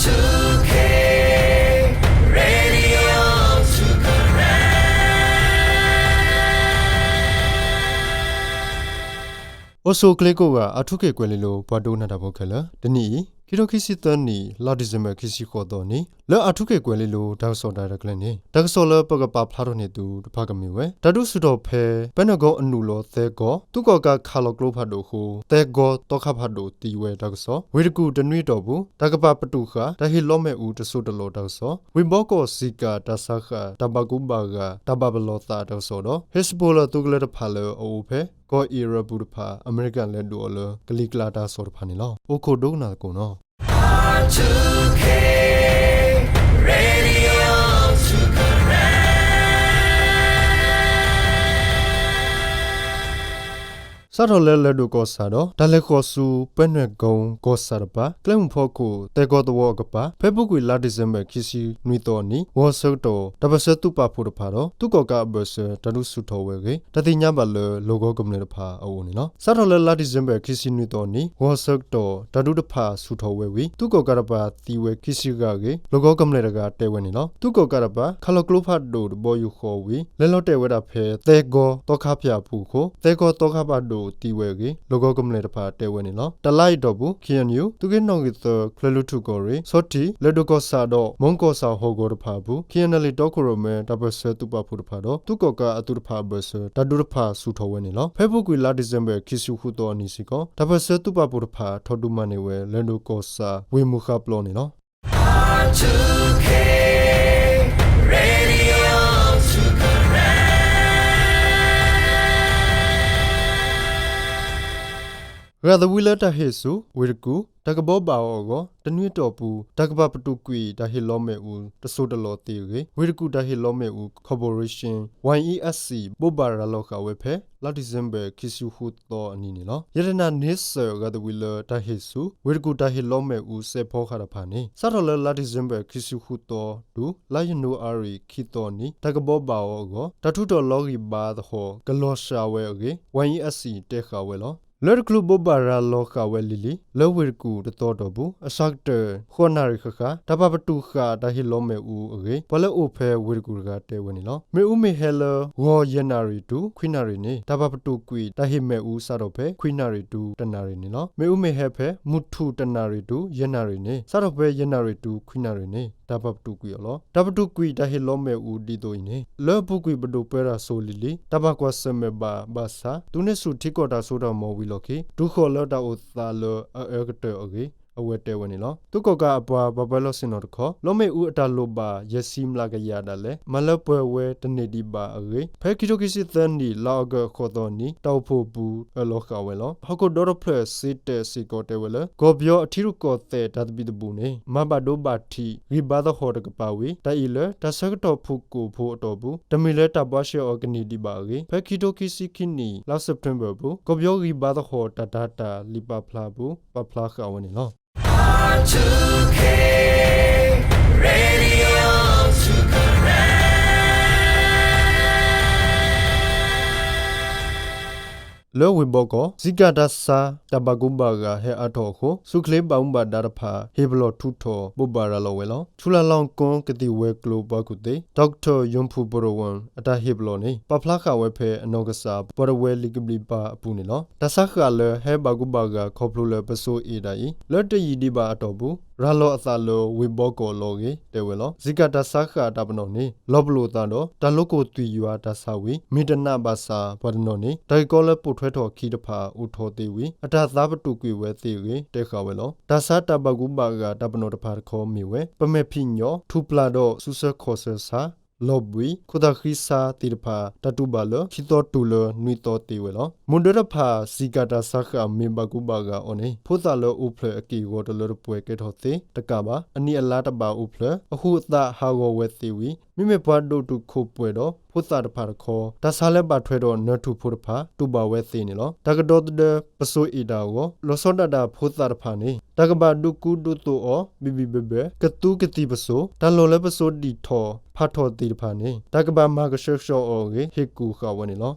R two K, Radio two Karen. အိၣ်ဆူၣ်အိၣ်ချ့ကိးဂၤ R two K ကွဲၤလ့လိၤ ပှၤဒိကနၣ်တၢ်ဖိခဲလၢာ်, တနံၤအံၤ ခံထိခံဆံသၢနံၣ် လါဒံၣ်စ့ဘၢၣ် ခံဆံဃိးသီအနံၤ လၢ R two K ကွဲၤလ့လိၤ တၢ်ကစီၣ်တၢ်ရဲၣ်တၢ်ကျဲၤန့ၣ် တၢ်ကစီၣ်လၢပကပာ်ဖျါထီၣ်န့ၢ်သုတဖၣ်ကမ့ၢ်ဝဲ တၢ်ဒုးဆူၣ်ထီၣ်ဖဲ ပနၢၣ်ကိအနုာ်လီၤသၢကီၢ် သုးကီၣ်ကးခးလီၤကျိဖးဒိၣ်အဃိ သၢကီၢ်သီခါဖးဒိၣ်သံဝဲတၢ်ကစီၣ်, ဝ့ၢ်တကူၣ်တနွံအတီၢ်ပူၤ တၢ်ကပာ်ပတုာ်ဃာ် တၢ်ဟ့ၣ်လီမ့ၣ်အူတစိၢ်တလီၢ်တၢ်ကစီၣ်, ဝ့ၢ်ဘီကီၢ် စံၣ်ကၣ်တၢ်ဆါဃာ် တၢ်ဘၣ်ကူဘၣ်ဂာ် တၢ်ဘၣ်ပလီၢ်သးတၢ်ကစီၣ်ဒီး ဟ့ၣ်စဘိလၢသုးကလၢၤတဖၣ်လၢအအိၣ်ဖဲ ကီၢ်အံၤရၢၢ်ပူၤတဖၣ် အမဲရကၤလဲၤဒိၣ်အီၤလၢ ကလံၤကျါတၢ်ကစီၣ်တဖၣ်န့ၣ်လီၤ. အိၣ်ခိးဒိကနၣ်သကိးနီၤ. စးထီၣ်လၢလၢၢ်ဒိၣ်ကီၢ်ဆၣ်ဒီး တၢ်လဲၤဃီၤဆူ ပနၢၣ်ကိကီၢ်ဆၣ်တပၤ ကျဲမုၢ်ဖီခိၣ်သၢကီၢ်သဝီအကပၤ ဖဲအပူၤကွံာ်လါဒံၣ်စ့ဘၢၣ် ခံဆံနွံသီအနံၤ ဂီၤဆၢကတီၢ် တၢ်ပၢၢ်ဆၢသုးပာ်ဖှိၣ်တဖၣ်ဒီး သုးကီၣ်ကးအဘၢၣ်စၢၤ တၢ်ဒုးဆူၣ်ထီၣ်ဝဲအဂ့ၢ် တၢ်သ့ၣ်ညါဘၣ်လၢ လီၢ်ကဝီၤကမျၢၢ်တဖၣ်အအိၣ်န့ၣ်လီၤ. စးထီၣ်လၢလါဒံၣ်စ့ဘၢၣ် ခံဆံနွံသီအနံၤ ဂီၤဆၢကတီၢ် တၢ်ဒုးတဖၣ်ဆူၣ်ထီၣ်ဝဲဝံၤ သုးကီၣ်ကးတပၤသံဝဲခံဆံဂၤအဂ့ၢ် လီၢ်ကဝီၤကမျၢၢ်တဂၤတဲဝဲန့ၣ်လီၤ. သုးကီၣ်ကးတပၤ ခးလီၤကျိဖးဒိၣ်တဘီယူၢ်ဃီဝံၤ လဲၤလီၤတဲာ်ဝဲဒၣ်ဖဲ သၢကီၢ်သီခါဖၠၣ်အပူၤအဃိ သၢကီၢ်သီခါဖးဒိၣ်သံဝဲအဂ့ၢ် လီၢ်ကဝီၤကမျၢၢ်တဖၣ်တဲဝဲန့ၣ်လီၤ. တလါအံၤအတီၢ်ပူၤ K N U သုးက့နီၣ်ဂံၢ်သၢ ကၠဲၤလွီၢ်ထူၣ်ကီၢ်ရ့ၣ် ဆီထံး လၢၢ်ဒိၣ်ကီၢ်ဆၣ်ဒီး မိၢ်ကီၢ်ဆၣ်ဟီၣ်ကဝီၤတဖၣ်အပူၤ K N L A တီခိၣ်ရိၣ်မဲ တၢ်ပၢၢ်ဆၢသုးပာ်ဖှိၣ်တဖၣ်ဒီး သုးကီၣ်ကးအသုးတဖၣ်အဘၢၣ်စၢၤ တၢ်ဒုးတဖၣ်ဆူၣ်ထီၣ်ဝဲန့ၣ်လီၤ. ဖဲအပူၤကွံာ်လါဒံၣ်စ့ဘၢၣ် ခံဆံဃုသီအနံၤစ့ၢ်ကီး တၢ်ပၢၢ်ဆၢသုးပာ်ဖှိၣ်တဖၣ် ထီၣ်ဒုးမၤန့ၢ်ဝဲ လၢၢ်ဒိၣ်ကီၢ်ဆၣ် ဝ့ၢ်မုၢ်ဃါပျီန့ၣ်လီၤ. ဂၤသဝံလၢတၢ်ဟ့ၣ်ဆူၣ် ဝ့ၢ်တကူၣ် တၢ်ကဘီဘၣ်အီၤအဂီၢ် တနွံအတီၢ်ပူၤ တၢ်ကပာ်ပတုာ်ကွံာ် တၢ်ဟ့ၣ်လီမ့ၣ်အူတစိၢ်တလီၢ်သ့အဂ့ၢ် ဝ့ၢ်တကူၣ်တၢ်ဟ့ၣ်လီမ့ၣ်အူ Corporation Y E S C ဘိးဘၣ်ရၤလီၤဃာ်ဝဲဖဲ လါဒံၣ်စ့ဘၢၣ် ခံဆံဃုသီအနံၤန့ၣ်လီၤ. ရတနာ်န့ဆၢၣ် ဂၤသဝံလၢတၢ်ဟ့ၣ်ဆူၣ် ဝ့ၢ်တကူၣ်တၢ်ဟ့ၣ်လီမ့ၣ်အူစဲးဖီဃာ်တဖၣ်န့ၣ် စးထီၣ်လၢလါဒံၣ်စ့ဘၢၣ် ခံဆံဃုသီတုၤ လါယနူၤအါရံၤ ခံသီအနံၤ တၢ်ကဘီဘၣ်အီၤအဂီၢ် တၢ်ထူးထီၣ်လီၤဂံၢ်ဘါသဟီၣ် ကလီၤစှၤဝဲအဂ့ၢ် Y E S C တဲဃာ်ဝဲလီၤ. လၢတချုးဘိးဘၣ်ရၤလီၤဃာ်ဝဲလံၤလံၤ လၢဝ့ၢ်တကူၣ်တသီအတီၢ်ပူၤ အစှၤကတၢၢ် ဃိးနၣ်ရံၣ်ဃၣ်ဃၣ် တၢ်ပာ်ပတုာ်ဃာ် တၢ်ဟ့ၣ်လီမ့ၣ်အူအဂ့ၢ် ပှၤလၢအအိၣ်ဖဲဝ့ၢ်တကူၣ်တဂၤတဲဝဲန့ၣ်လီၤ. မ့ၣ်အူမ့ၢ်ဟဲလၢ ဂီၤယဲၢ်နၣ်ရံၣ်တုၤ ခွံနၣ်ရံၣ်န့ၣ် တၢ်ပာ်ပတုာ်ကွံာ် တၢ်ဟ့ၣ်မ့ၣ်အူ စးထီၣ်ဖဲ ခွံနၣ်ရံၣ်တုၤ တနၣ်ရံၣ်န့ၣ်လီၤ. မ့ၣ်အူမ့ၢ်ဟဲဖဲ မုၢ်ထူၣ်တနၣ်ရံၣ်တုၤ ယဲၢ်နၣ်ရံၣ်န့ၣ် စးထီၣ်ဖဲယဲၢ်နၣ်ရံၣ်တုၤ ခွံနၣ်ရံၣ်န့ၣ် တၢ်ပာ်ပတုာ်ကွံာ်အီၤလီၤ. တၢ်ပတုာ်ကွံာ် တၢ်ဟ့ၣ်လီမ့ၣ်အူဒ်သိးအံၤန့ၣ် လၢအပူၤကွံာ်ပဒိၣ်ပၢတၢ်စိၤလံၤလံၤ တၢ်ဘၣ်ကွၢ်ဆၢၣ်မဲာ်ဘၣ်ဘၣ်ဆၣ် သုးန့ၢ်ဆူၣ်ထံကီၢ်တၢ်စိတၢ်ကမီၤဝံၤလီၢ်ခံ တုၤဃီၤလၢတၢ်အိၣ်သးလၢအအၢကတၢၢ်အဂ့ၢ် အဝဲတဲဝဲန့ၣ်လီၤ. သုးကီၣ်ကးအပှၤပှၤပၢလီၢ်ဆ့ၣ်နီၤတခီ လီမ့ၣ်အူအတၢ်လိၣ်ဘၣ် ယဲၢ်ဆံမျးကယၤဒၣ်လဲာ် မၤလၢပှဲၤဝဲတန့ၢ်ဒံးဘၣ်အဂ့ၢ် ဖဲခံထိခံဆံသၢနံၣ် လါအီကူးအသီအနံၤ တၢ်အိၣ်ဖှိၣ်အပူၤ အၢၣ်လီၤဃာ်ဝဲလီၤ. ဟီၣ်ခိၣ်ဒီတဖျၢၣ်စ့တၢးစ့ၢ်ကီးတဲဝဲလၢ ကီၢ်ပယီၤအထံရူၢ်ကီၢ်သဲးတၢ်သဘံၣ်သဘုၣ်န့ၣ် မၤဘၣ်ဒိဘၣ်ထံး ဂံၢ်ဘါသဟီၣ်တကပၤဝံၤ တၢ်အံၤလၢ တၢ်ဆၢကတီၢ်ဖုၣ်ကိာ်ဖိအတီၢ်ပူၤ တမ့ၢ်လၢတၢ်ဘှါရှဲအီၤကန့ၢ်ဒံးဘၣ်အဂ့ၢ် ဖဲခံထိခံဆံခံနံၣ် လါစဲးပထ့ဘၢၣ်အပူၤ ကီၢ်ပယီၤဂံၢ်ဘါသဟီၣ်တၢ်တာ်တာ်လံာ်ပာ်ဖျါအပူၤ ပာ်ဖျါဃာ်ဝဲန့ၣ်လီၤ. လၢဝ့ၢ်ဘီကီၢ် စံၣ်ကၣ်တၢ်ဆါ တၢ်ဘၣ်ကူဘၣ်ဂာ်ဟဲအါထီၣ်အဃိ ဆူၣ်ချ့ဘၣ်မူဘၣ်ဒါတဖၣ် ဟ့ၣ်ပလီၢ်ထူးထီၣ် ဘိးဘၣ်ရၤလီၤဝဲလီၤ. ချူလၢ်လီၢ်ကီၢ်ကသံၣ်ဝဲၤကျိၤပှၤကူၣ်သ့ Doctor Yonpu Phorewon အတၢ်ဟ့ၣ်ပလီၢ်န့ၣ် ပာ်ဖျါဃာ်ဝဲဖဲအနီၢ်ကစၢ် ပှၤတဝၢလံာ်ကဘျံးပၤအပူၤန့ၣ်လီၤ. တၢ်ဆါဃာ်လၢဟဲဘၣ်ကူဘၣ်ဂာ်ခီဖျိလၢပစိၤအ့ၣ်တၢ်အံၤ လၢတယံာ်ဒံးဘၣ်အတီၢ်ပူၤ ရၤလီၤအသးလၢဝ့ၢ်ဘီကီၢ်အလီၢ်အဂ့ၢ် တဲဝဲလီၤ. စံၣ်ကၣ်တၢ်ဆါဃာ်တၢ်ပနီၣ်န့ၣ် လီၤပလိာ်အသးဒီး တၢ်လိာ်ကွဲသွံၣ်ယွၤတၢ်ဆါဝံၤ မ့ၢ်တနာ်ဘၣ်ဆၣ် ပှၤတနီၤန့ၣ် တၢ်ဂ့ၢ်ကီလၢပိာ်ထွဲထီၣ်အခံတဖၣ်အိၣ်ထီၣ်သ့ဝံၤ အတၢ်သးပတုာ်ကွံာ်ဝဲသ့အဂ့ၢ် တဲဃာ်ဝဲလီၤ. တၢ်ဆါတၢ်ဘၣ်ကူဘၣ်ဂာ်တၢ်ပနီၣ်တဖၣ်တခီမ့ၢ်ဝဲ ပမဲာ်ဖံးညီၣ်, ထူၣ်ပျၢ်ဒီးစုဆၢခီၣ်ဆၢဆါ, လီၤဘှံး, ခိၣ်သၣ်ဃံဆါသ့ၣ်တဖၣ် တၢ်တူၢ်ဘၣ်လၢ ခံသီတုၤလၢနွံသီသ့ဝဲလီၤ. မူဒၢတဖၣ် စံၣ်ကၣ်တၢ်ဆါဃာ်မ့ၢ်ဘၣ်ကူဘၣ်ဂာ်အီၤန့ၣ် ဖိသၣ်လၢအိၣ်ဖျဲၣ်အက့ၢ်အဂီၤတလၢတပှဲၤကဲထီၣ်သ့တကးဘၣ် အနံၣ်အလါတဘၣ်အိၣ်ဖျဲၣ် အဟူးအသးဟးဂီၤဝဲသ့ဝံၤ မ့မ့ၢ်ပှၤဒိၣ်တုာ်ခိၣ်ပှဲၤဒီးဖိသၣ်တဖၣ်တခီ တၢ်ဆါလၢဘၣ်ထွဲဒီးနၢ်ထူၣ်ဖိတဖၣ် တူၢ်ဘၣ်ဝဲသ့န့ၣ်လီၤ. တၢ်ကဒီသဒၢပစိၤအ့ၣ်တၢ်အဂီၢ် လီၤဆီဒၣ်တၢ်ဖိသၣ်တဖၣ်န့ၣ် တၢ်ကဘၣ်ဒုးကူဒုးသိးအီၤ ဘံၣ်ဘံၣ်ဘၢဘၢ ကသူကသံၣ်ပစိၤ တၢ်လီၢ်လၢပစိၤဒံၣ်ထီၣ်ဖးထီၣ်သ့ၣ်တဖၣ်န့ၣ် တၢ်ကဘၣ်မၤကဆှဲကဆှီအီၤအဂ့ၢ် ဟ့ၣ်ကူၣ်ဃာ်ဝဲန့ၣ်လီၤ.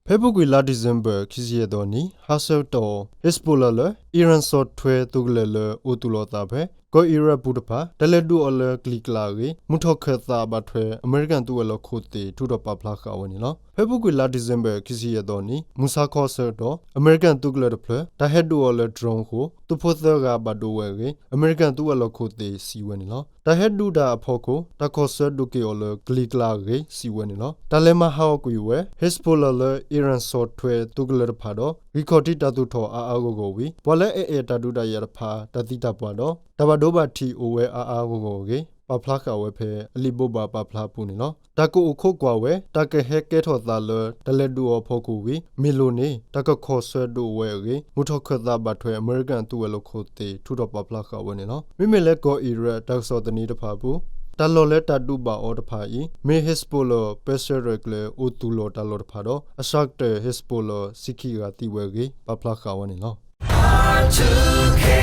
ဖဲအပူၤကွံာ်လါဒံၣ်စ့ဘၢၣ် ခံဆံယဲၢ်သီနံၤ ဟါဆၢကတီၢ် Hezbollah လၢ အံၣ်ရၣ်ဆီၣ်ထွဲသုးကလၢၤလၢအိၣ်သူၣ်လီၤအသးဖဲ ကီၢ်အံၣ်ရၣ်ပူၤတဖၣ် တၢ်လဲၤဒုးအီၤလၢကလံၤကျါအဂ့ၢ် မုၢ်ထီၣ်ခၢၣ်သးဘၣ်ထွဲ အမဲရကၤသုးဝဲၤလီၢ်ခိၣ်သ့ၣ် ထုးထီၣ်ပာ်ဖျါဃာ်ဝဲန့ၣ်လီၤ. ဖဲအပူၤကွံာ်လါဒံၣ်စ့ဘၢၣ် ခံဆံယဲၢ်သီနံၤ မုၢ်ဆါခီအဆၢကတီၢ် အမဲရကၤသုးကလၢၤတဖျၢၣ် တၢ်ဟဲဒုးအီၤလၢ drone အဃိ သုးဖိသၢဂၤဘၣ်ဒိဝဲအဂ့ၢ် အမဲရကၤသုးဝဲၤလီၢ်ခိၣ်သ့ၣ်စံးဝဲန့ၣ်လီၤ. တၢ်ဟဲဒုးတၢ်အဖီခိၣ် တၢ်ခီၣ်ဆၢဒုးက့ၤအီၤလၢကလံၤကျါအဂ့ၢ် စံးဝဲန့ၣ်လီၤ. တၢ်လဲၤမၤဟးဂီၤကွံာ်ဝဲ Hezbollah လၢအံၣ်ရၣ်ဆီၣ်ထွဲသုးကလၢၤတဖၣ်ဒီး ဂံၢ်ခီၣ်ထံးတၢ်သူၣ်ထီၣ်အါအါဂီၢ်ဂီၢ်ဝံၤ ပှၤလၢအအဲၣ်တၢ်ဒုးတၢ်ယၤတဖၣ် တၢ်သံတၢ်ပှၢ်ဒီး တၢ်ဘၣ်ဒိဘၣ်ထံးအိၣ်ဝဲအါအါဂီၢ်ဂီၢ်အဂ့ၢ် ပာ်ဖျါဃာ်ဝဲဖဲအလံာ်ဘိးဘၣ်ပာ်ဖျါအပူၤန့ၣ်လီၤ. တၢ်ကအိၣ်ခိးကွၢ်ဝဲ တၢ်ကဟဲကဲထီၣ်သးလၢ တၢ်လဲၤဒုးအီၤအဖီခိၣ်ဝံၤ မ့ၢ်လိၣ်န့ၣ် တၢ်ကခီၣ်ဆၢဒိးဝဲအဂ့ၢ် မုၢ်ထီၣ်ခၢၣ်သးဘၣ်ထွဲအမဲရကၤသုးဝဲၤလီၢ်ခိၣ်သ့ၣ် ထုးထီၣ်ပာ်ဖျါဃာ်ဝဲန့ၣ်လီၤ. မ့မ့ၢ်လၢကီၢ်အံၣ်ရၣ်တၢ်ကစီၣ်သန့တဖၣ်အပူၤ တၢ်လီၢ်လၢတၢ်ဒုးဘၣ်အီၤတဖၣ်အံၤ မ့ၢ် Hezbollah ပၢဆှၢရဲၣ်ကျဲၤအိၣ်သူၣ်လီၤတၢ်လီၢ်တဖၣ်ဒီး အစှၤကတၢၢ် Hezbollah ဆံခံဂၤသံဝဲအဂ့ၢ် ပာ်ဖျါဃာ်ဝဲန့ၣ်လီၤ.